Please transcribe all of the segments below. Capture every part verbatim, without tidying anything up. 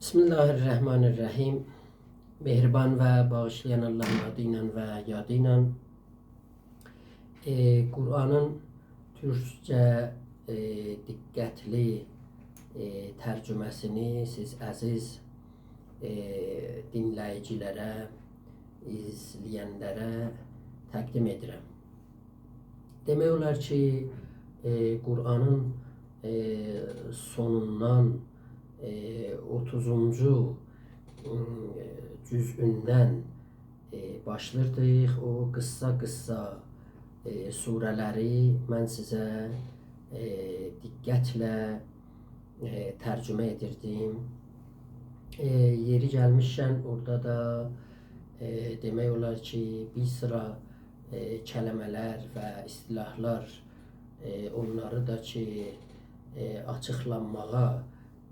بسم الله الرحمن الرحیم. مهربان و باغیشلایان آللاهین آدی ایله و یادی ایله. ائ، قرآنین تورکجه، ائ، دقتلی، ائ، ترجمه‌سینی سیز عزیز، ائ، دینله‌ییجی‌لره، ایزله‌ینلره تقدیم ائدیرم. دئمک اولار کی، ائ، قرآنین، ائ، سونوندان، ائ، اوتوزونجو، ائ، جزئوندن، ائ، باشلاییردیق. او قیسسا-قیسسا، ائ، سوره‌لری من سیزه، ائ، دقتله، ائ، ترجمه ائدیردیم. ائ، یئری گلمیشکن، اورادا دا، ائ، دئمک اولار کی، بیر سیرا، ائ، کلمه‌لر و اصطلاحلار، ائ، اونلاری دا کی، ائ، آچیقلانماغا،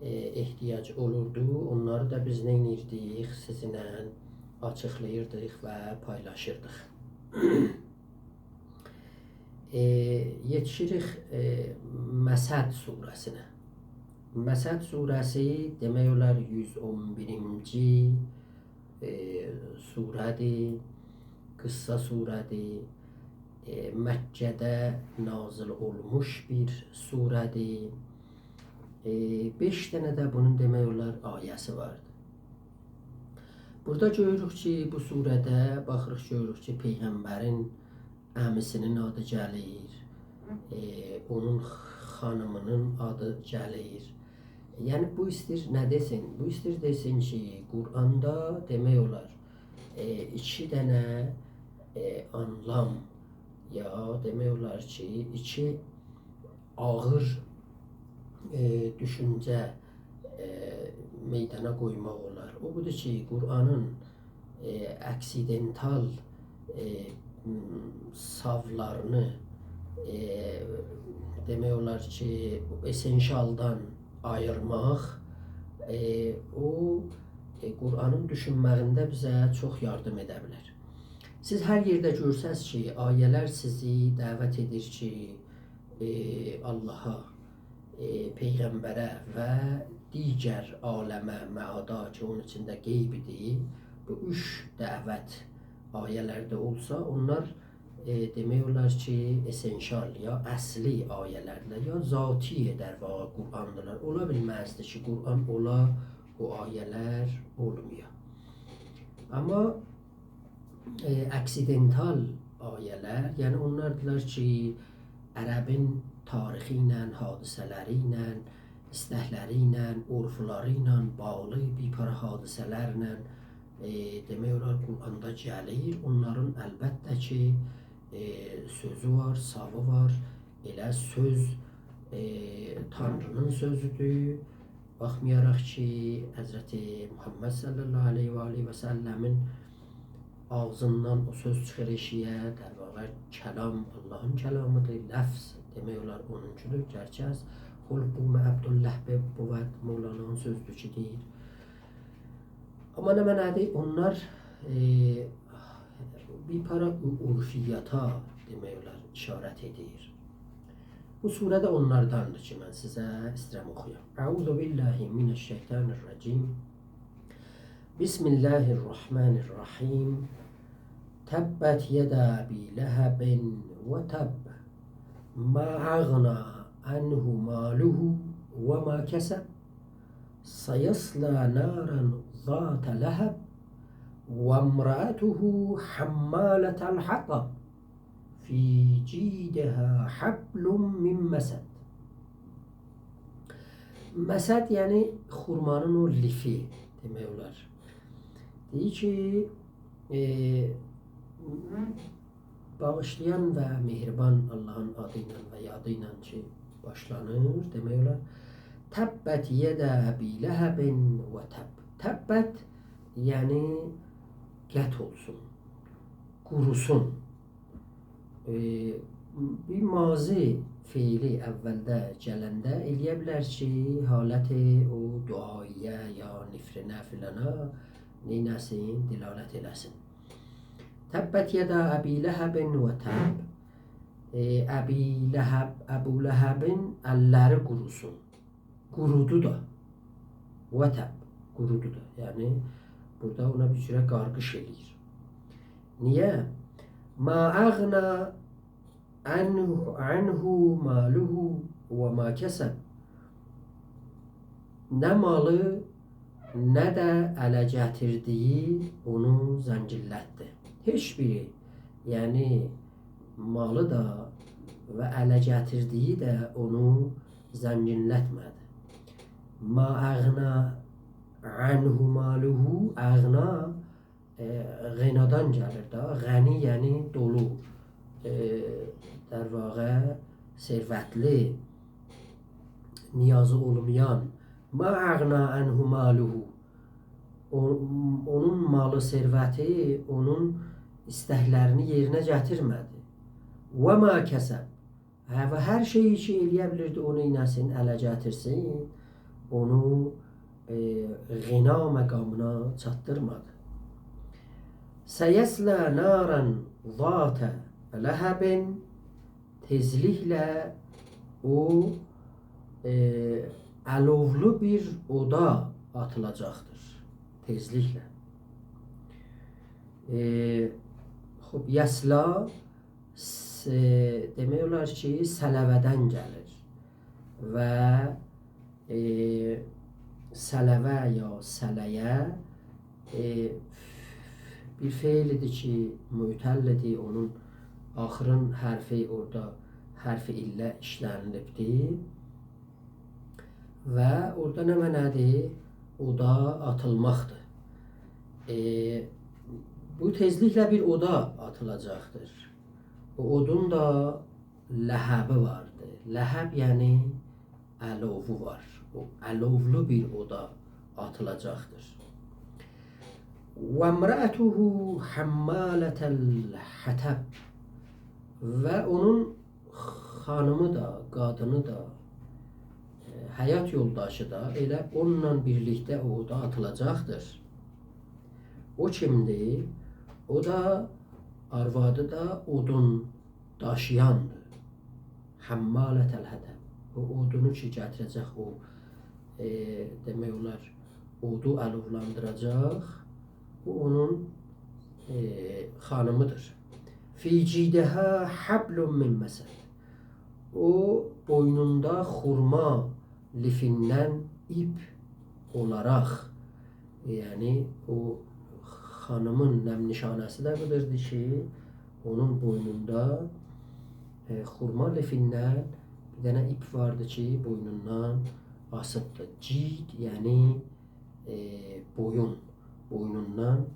ائ، احتیاج اولوردو، اونلاری دا بیز نه ائدیردیک؟ سیزینله آچیقلاییردیق و پایلاشیردیق. ائ، یئتیشیریک، ائ، مسد سوره‌سینه. مسد سوره‌سی دئمک اولار یوز اون بیرینجی، ائ، سوره‌دیر، قیسسا سوره‌دیر، ائ، مکه‌ده نازل اولموش بیر سوره‌دیر. ائ، بئش دنه ده بونون دئمک اولار آیه‌سی واردیر. بورادا گؤروروک کی، بو سوره‌ده باخیریق، گؤروروک کی، پیغمبرین عمی‌سینین آدی گلیر، ائ، اونون خانیمینین آدی گلیر. یعنی، بو ایسته‌ییر نه دئسین؟ بو ایسته‌ییر دئسین کی، قرآندا دئمک اولار، ائ، ایکی دنه، ائ، آنلام، یا دئمک اولار کی، ایکی آغیر، ائ، دوشونجه، ائ، میدانا قویماق اولار. او بودور کی، قرآنین، ائ، اکسیدنتال، ائ، م، ساولارینی، ائ، دئمک اولار کی، اسنشیالدان آییرماق، ائ، او، ائ، قرآنین دوشونمه‌یینده بیزه چوخ یاردیم ائده بیلر. سیز هر یئرده گؤرسز کی، آیه‌لر سیزی دعوت ائدیر کی، ائ، آللاها، ائ، پیغمبره و دیگر عالمه، معادا کی، اونون ایچینده غیب‌دیر، بو اوچ دعوت آیه‌لرده اولسا، اونلار، ائ، دئمک اولار کی، اسنشیال یا اصلی آیه‌لردیرلر، یا ذاتی، در واقع، قرآندیرلار. اولا بیلمزدی کی، قرآن اولا، او آیه‌لر اولمویا. آمما ائ، اکسیدنتال آیه‌لر، یعنی اونلاردیلار کی، عربین تاریخی ایله، حادثه‌لری ایله، ایستکلری ایله، عرفلری ایله باغلی بیر پارا حادثه‌لرله، ائ، دئمک اولار، قرآندا گلیر. اونلارین البته کی، ائ، سؤزو وار، ساوی وار. ائله سؤز، ائ، تانری‌نین سؤزودور. باخمایاراق کی، حضرت محمد صلی الله علیه و آله و سلمین آغزیندان او سؤز چیخیر ائشییه، در واقع کلام آللاهین کلامیدیر، لفظ دئمک اولار اونونکودور. گرچه از حلقوم عبدالله به بود، مولانانین سؤزودور کی، دئییر. آمما نمنه‌دیر؟ اونلار، ائ، بیر پارا عرفیاتا، دئمک اولار، اشارت ائدیر. بو سوره ده اونلارداندیر کی، من سیزه ایسته‌ییرم اوخویام. اعوذ بالله من الشیطان الرجیم. بسم الله الرحمن الرحیم. تبت یدا ابی لهب و تب. ما اغنی عنه ماله و ما کسب. سیصلی نارا ذات لهب. و امرأته حمالة الحطب. فی جیدها حبل من مسد. مسد، یعنی خورمانین او لیفی دئمک اولار. دئییر کی، ائ، باغیشلایان و مهربان آللاهین آدی ایله و یادی ایله کی، باشلانیر، دئمک اولار. تبت یدا ابی لهب و تب. تبت، یعنی قطع اولسون، قوروسون. ائ، بیر ماضی فعلی اولده گلنده ائلیه بیلر کی، حالت او دعاییه یا نفرینه فلانا نئینه‌سین، دلالت ائله‌سین. تبت یدا ابی لهب و تب. ائ، ابی لهب، ابولهبین اللری قوروسون. قورودو دا. و تب. قورودور دا. یعنی، بورادا اونا بیر جوره قارغیش ائله‌ییر. نییه؟ «ما أغنی عنه، عنه ماله وما کسب.» نه مالی، نه ده اله گتیردیگی اونو زنگینلتدی. هئچ بیری، یعنی مالی دا و اله گتیردیگی ده اونو زنگینلتمه‌دی. «ما أغنی عنه ماله»، اغنا، ائ، غنادان گلیر ده. غنی، یعنی دولو، ائ، در واقع ثروتلی، نیازی اولمایان. «ما أغنی عنه ماله». او، اونون مالی، ثروتی اونون ایستکلرینی یئرینه گتیرمه‌دی. «وما کسب». هه، و هر شئیی کی ائلیه بیلیردی، اونو نئینه‌سین، اله گتیرسین، اونو، ائ، غنا مقامینا چاتدیرمادی. «سیصلی نارا ذات لهب». تئزلیکله او، ائ، آلوولو بیر اودا آتیلاجاقدیر. تئزلیکله. ائ، خوب، یصلی، س-، دئمک اولار کی، صلودن گلیر. و، ائ، صلوه یا صلیه، ائ، بیر فعل‌دیر کی، معتل‌دیر، اونون آخرین حرفی اورادا حرف علّه ایشله‌نیلیبدیر. و اورادا نه معنادیر؟ اودا آتیلماقدیر. ائ، بو تئزلیکله بیر اودا آتیلاجاقدیر. او اودون دا لهبی واردی. لهب، یعنی آلووو وار. او آلوولو بیر اودا آتیلاجاقدیر. «وامرأته حمالة الحطب». و اونون خانیمی دا، قادینی دا، ائ، حیات یولداشی دا ائله اونونلا بیرلیکده او اودا آتیلاجاقدیر. او کیمدیر؟ او دا، آروادی دا اودون داشییاندیر. حمالة الحطب. او اودونو کی گتیره‌جک، او، ائ، دئمک اولار، اودو آلوولاندیراجاق، بو اونون، ائ، خانیمیدیر. «فی جیدها حبل من مسد». او بوینوندا خورما لیفیندن ایپ اولاراق، یعنی او خانیمین نم‌نشانه‌سی ده بودور کی، اونون بوینوندا، ائ، خورما لیفیندن بیر دنه ایپ واردی کی، بوینوندان آسیبدی. جید، یعنی، ائ، بویون، بوینوندان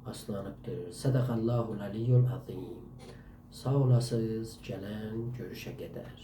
آسلانیبدیر. صدق الله العلی العظیم. ساغ اولاسینیز، گلن گؤروشه قدر.